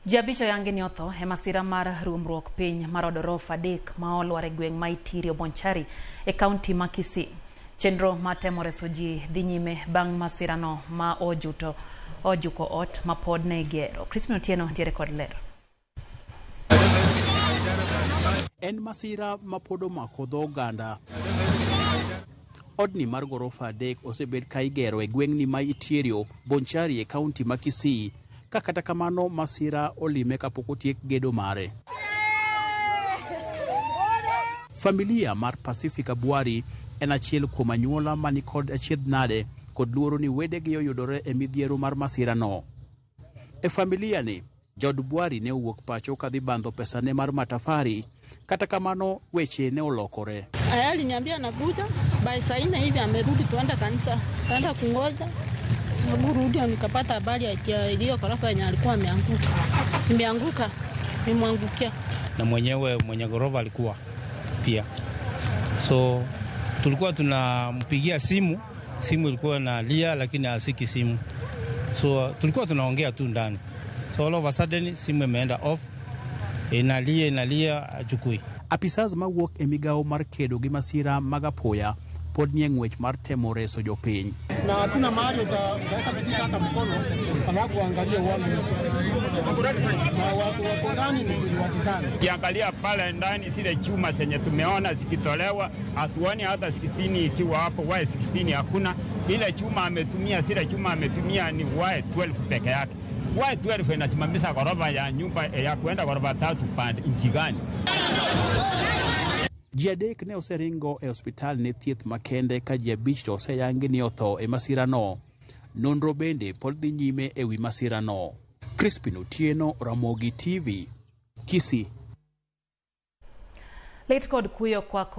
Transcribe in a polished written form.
Ji abich oyangi ni otho e masira mar ruombruok piny mar od orofa adek ma olwar e gweng' ma Itirio Bonchari e kaunti ma Kisii. Chenro mar temo reso ji dhi nyime bang' masirano ma ojuto ojuko ot ma pod ne igero. Crispin Otieno ntiere kod ler. En masira ma pod omako dho oganda. Odni mar gorofa adek osebed ka igero e gweng'ni ma Itierio, Bonchari e kaunti ma Kisii. Ka kata kamano masira olime kapok otiek gedo mare. Familia mar Pacific Abwari en achiel kuom anyuola mani kod achiedh nade kod luoro ni wedegi oyudore e midhiero mar masirano. E familia ni, jood Bwari ne owuok pacho kadhi bandho pesane mar matafari. Kata kamano weche ne olokore. Aya aliniambia anakuja by saa nne hivi amerudi, tuende kanisa, kaenda kungoja kurudi, nikapata habari ya hiyo ghorofa yenye alikuwa ameanguka, imeanguka, imwangukia. Na mwenyewe mwenye ghorofa alikuwa pia, so tulikuwa tunampigia simu, simu ilikuwa inalia, lakini hashiki simu, so tulikuwa tunaongea tu ndani, so all of a sudden simu imeenda off, inalia inalia, hachukui. Apisas mawuok e migawo mar kedo gi masira mag apoya pod nie ng'wech mar temo reso jopiny. Na hakuna mahali utaweza kupitisha hata mkono alafu uangalie uone na watu wako ndani ni watu tano. Ukiangalia pale ndani zile chuma zenye tumeona zikitolewa, hatuoni hata 16 ikiwa hapo, Y16 hakuna. Ile chuma ametumia, zile chuma ametumia ni Y12 peke yake. Y12 inasimamisha ghorofa ya nyumba ya kuenda ghorofa tatu pande nchi gani? Ji adek ne oseringo e osiptal ne thieth makende ka ji abich to oseyangi ni otho e masirano. Nonro bende pod dhi nyime e wi masirano. Crispin Otieno, Ramogi TV, Kisii. Lit kod kuyo kwako